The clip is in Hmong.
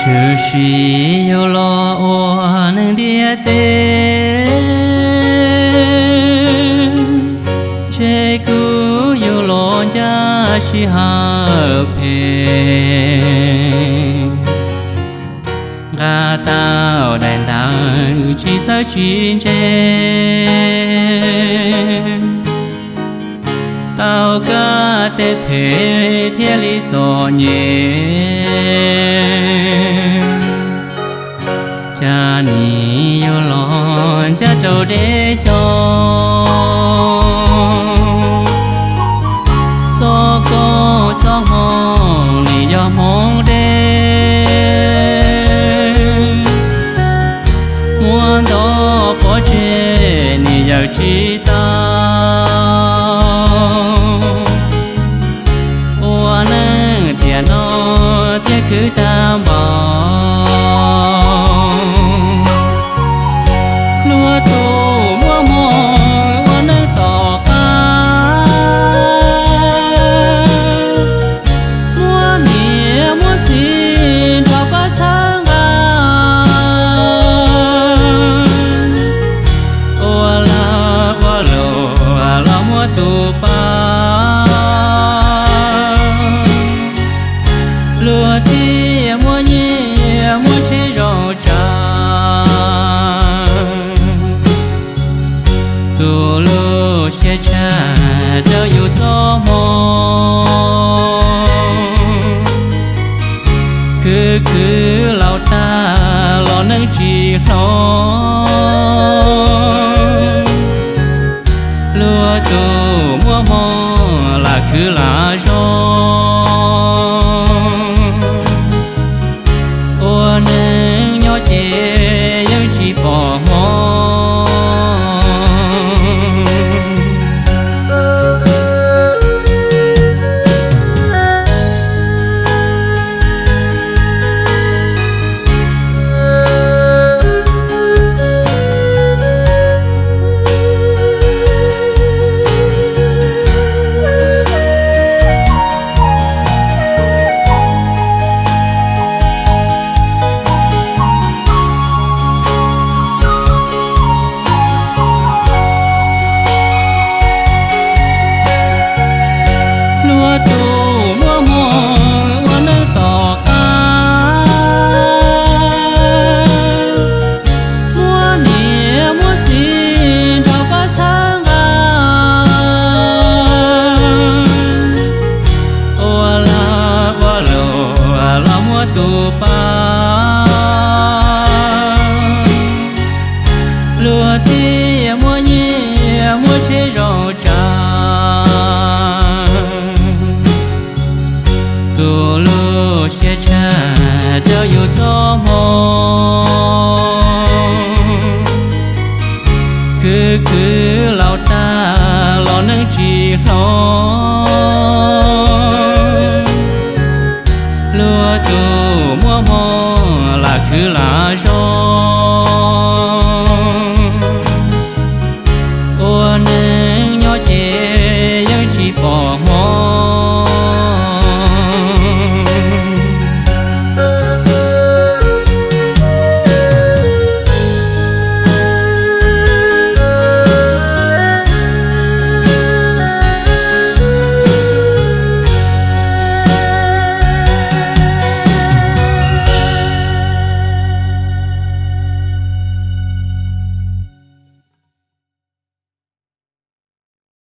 Tshwm sim yug los ua neeg ntiaj teb, ntshe kuv yug los ncaj sij hawm phem. Nqa tau daim ntawv tsis txawj tsis ntse, tau kab tej phem thiaj li txom nyem. Cas nim yug los ncaj rau deb xyoo, txoj koob txoj hmoov nim yog hmoov deb, muab ntau pov tseg nim yawm tsis tau. Ua neej tiam no thiaj khwv tag npaum, luag tus muaj hmoo ua neej tom qab, muab niam muab txiv nrog pab txhawb nqa, ua lag ua luam los muab tus pa, luag thiaj muab nyiaj muab tsheb zoo tsav. Tus lub siab tshaj rau yus txoj hmoo, khwv khwv laus tag los neej tsis hloov, luag tus muaj hmoo lam khwv lam zoo, ua neej nyob ces yeej tsis pom hmoo. Luag tus muaj hmoo ua neej tom qab, muab niam muab txiv nrog pab txhawb nqa, ua lag ua luam los muab tus pa, luag thiaj muab nyiaj muab tsheb zoo tsav. Tus lub siab tshaj rau yus txoj hmoo, khwv khwv laus tag los neej tsis hloov, luag tus muaj hmoo lam khwv lam zoo,